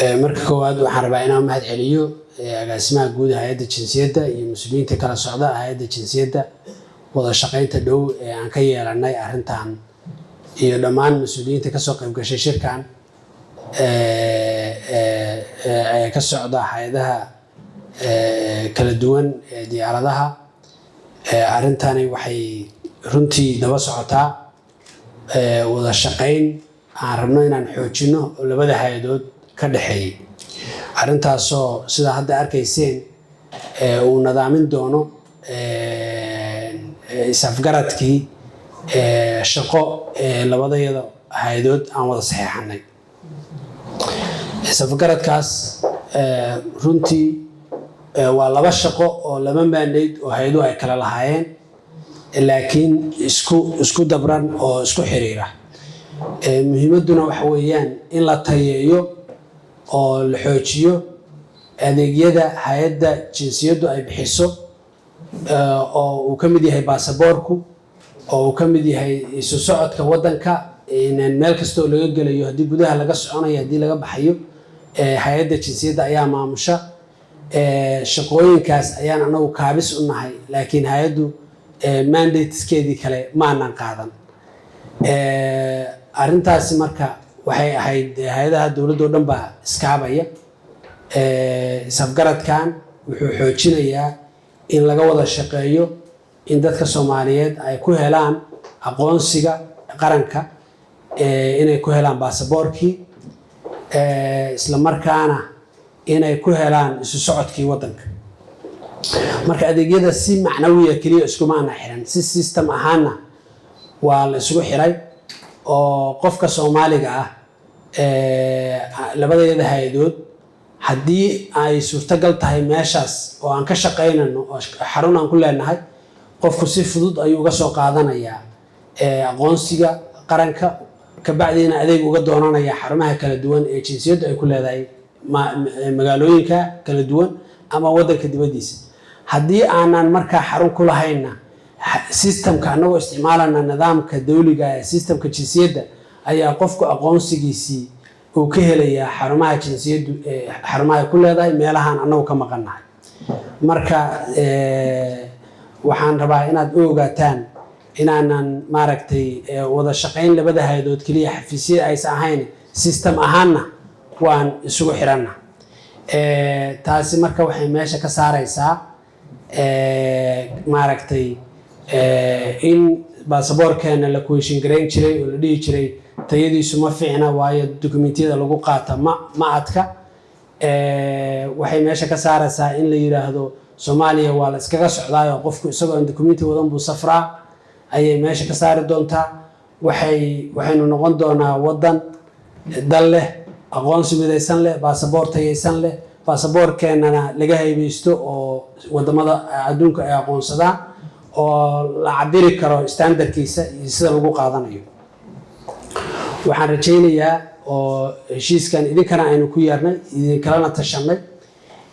Marka koowaad, waxaan rabaa inaan mahad celiyo agaasimaha guud hay-adda jinsiyadda iyo mas-uuliyiinta kala socda hay-adda jinsiyadda, wada shaqeynta dhow ee aan ka yeelanay arrintan, iyo dhammaan mas-uuliyiinta kasoo qayb gashay shirkan ee ka socda hay-adaha kala duwan ee diyaaradaha. Arrintani waxay runtii daba socotaa wada shaqeyn aan rabno inaan xoojino oo labada hay-adood ka dhexeeyay, arrintaasoo sidaa hadda arkayseen uu nadaamin doono is-afgaradkii shaqo ee labadayada hay-adood aan wada saxeexanay. Is-afgaradkaas runtii waa laba shaqo oo laba mandate oo hay-aduhu ay kala lahaayeen, laakiin isku dabran oo isku xiriira. Muhiimadduna waxa weeyaan in la tayeeyo oo la xoojiyo adeegyada hay-adda jinsiyaddu ay bixiso, oo uu ka mid yahay baasaboorku, oo uu ka mid yahay isu socodka waddanka meel kasta oo laga gelayo, haddii gudaha laga soconayo, haddii laga baxayo, hay-adda jinsiyadda ayaa maamusha. Shaqooyinkaas ayaan anagu kaabis u nahay, laakiin hay-addu mandateskeedii kale maanan qaadan arrintaasi. Marka waxay ahayd hay-adaha dowladda oo dhan baa iskaabaya. Isafgaradkan wuxuu xoojinayaa in laga wada shaqeeyo in dadka Soomaaliyeed ay ku helaan aqoonsiga qaranka, inay ku helaan baasaboorkii, isla markaana inay ku helaan isu socodkii waddanka. Marka adeegyada si macnawiya keliya iskumaana xiran, si system ahaanna waa la isugu xiray, oo qofka Soomaaliga ah labadayada hay-adood haddii ay suurtagal tahay meeshaas oo aan ka shaqaynano oo xarun aan ku leenahay, qofku si fudud ayuu uga soo qaadanayaa aqoonsiga qaranka, kabacdiina adeeg uga doonanaya xarumaha kala duwan ee jinsiyaddu ay ku leedahay magaalooyinka kala duwan ama waddanka dibaddiisa. Haddii aanan markaa xarun ku lahaynna, systemka annagoo isticmaalana nidaamka dawliga ee systemka jinsiyadda ayaa qofku aqoonsigiisii uu ka helayaa xarumaha jinsiyaddu, xarumaha ay ku leedahay meelahaan annagu ka maqannahay. Marka waxaan rabaa inaad u ogaataan inaanan, maaragtay, wada shaqayn labada hay-adood keliya xafiisyada aysan ahayn, system ahaanna waan isugu xiranna. Taasi marka waxay meesha ka saaraysaa, maaragtay, in baasaboorkeena la question garayn jiray oo la dhihi jiray tayadiisu ma fiicna, waayo dokumentiyada lagu qaata ma adka. Waxay meesha ka saaraysaa in la yidhaahdo Soomaaliya waa la iskaga socdaayo, qofku isagoo aan documenti wadan buu safraa, ayay meesha ka saari doontaa. Waxaynu noqon doonaa waddan dal leh aqoonsi midaysan leh, baasaboor tayaysan leh, baasaboorkeennana laga haybaysto oo wadamada adduunka ay aqoonsadaan, oo la cabiri karo standardkiisa iyo sida lagu qaadanayo. Waxaan rajaynayaa oo heshiiskan idinkana aynu ku yeernay, idinkalena tashanay,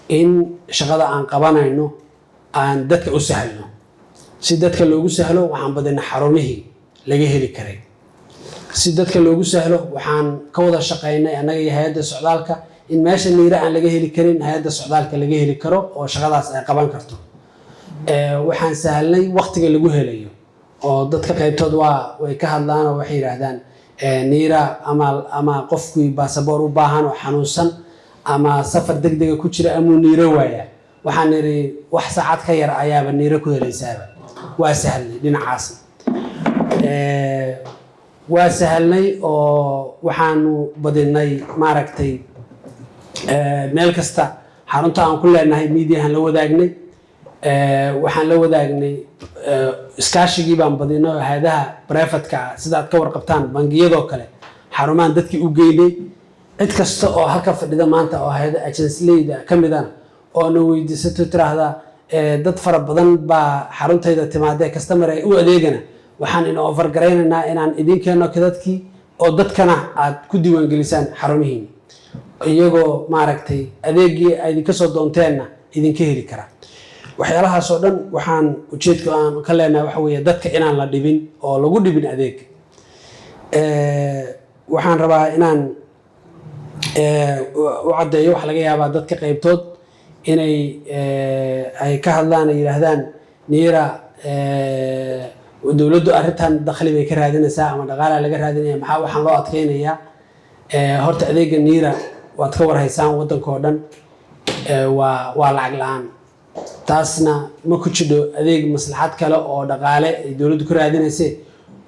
in shaqada aan qabanayno aan dadka u sahlno. Si dadka loogu sahlo, waxaan badinay xarumihii laga heli karay. Si dadka loogu sahlo, waxaan ka wada shaqaynay annaga iyo hay-adda socdaalka in meesha NIRA aan laga heli karin, hay-adda socdaalka laga heli karo oo shaqadaas ay qaban karto. Waxaan sahlnay waqtiga lagu helayo, oo dadka qaybtood way ka hadlaan oo waxay yidhaahdaan NIRA ama qofkii baasaboor u baahan oo xanuunsan ama safar degdega ku jira amuu NIRA waaya. Waxaan nidhi wax saacad ka yar ayaaba NIRA ku helaysaaba. Waa sahlnay dhinacaasna. Waa sahlnay oo waxaanu badinay, maaragtay, meel kasta xarunta aan ku leenahay miidiyahan la wadaagnay. Waxaan la wadaagnay, iskaashigii baan badinay oo hay-adaha privateka ah, sida aad ka warqabtaan, bangiyadoo kale xarumahan dadkii u geynay. Cid kasta oo halka fadhida maanta oo hay-ada agensleyda ka midana oo na weydiisato, tiraahda dad fara badan baa xaruntayda timaadee, customer ay u adeegana, waxaan ina offer garaynaynaa inaan idin keenno dadkii oo dadkana aad ku diiwaangelisaan xarumihiina, iyagoo, maaragtay, adeegii ay idinka soo doonteenna idinka heli kara. Waxyaalahaas oo dhan waxaan ujeedka aan ka leenahay waxa weeye dadka inaan la dhibin oo lagu dhibin adeeg. Waxaan rabaa inaan u caddeeyo. Waxaa laga yaabaa dadka qaybtood inay ay ka hadlaan, ay yidhaahdaan NIRA dowladdu arrintan dakhli bay ka raadinaysaa ama dhaqaalaa laga raadinaya, maxaa waxaan loo adkeynayaa? Horta adeega NIRA waad ka warhaysaan, waddanka oo dhan waa lacag la-aan. Taasna ma ku jidho adeeg maslaxad kale oo dhaqaale ay dowladdu ku raadinayse.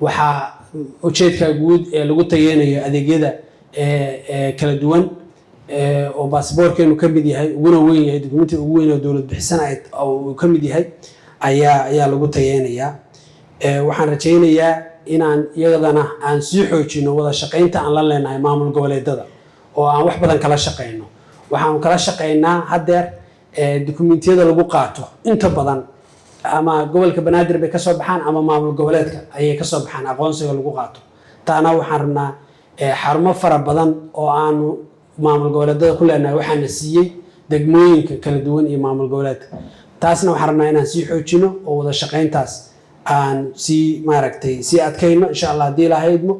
Waxaa ujeedka guud ee lagu tayeynayo adeegyada kala duwan oo baasboorkeenu ka mid yahay, uguna weyn yahay, dukumentiga ugu weyn oo dowlad bixisana uu ka mid yahay, ayaa lagu tayeynayaa. Waxaan rajaynayaa inaan iyadana aan sii xoojino wada shaqaynta aan la leenahay maamul goboleedada oo aan wax badan kala shaqayno. Waxaan kala shaqaynaa haddeer dukumentiyada lagu qaato inta badan ama gobolka Banaadir bay kasoo baxaan ama maamul goboleedka ayay kasoo baxaan aqoonsiga lagu qaato. Taana waxaan rabnaa xarumo fara badan oo aanu maamul goboleedada ku leenahay waxaana siiyey degmooyinka kala duwan iyo maamul goboleedka. Taasna waxaan rabnaa inaan sii xoojino oo wada shaqayntaas aan sii maaragtay sii adkayno, insha Allah, haddii Ilaahay idmo.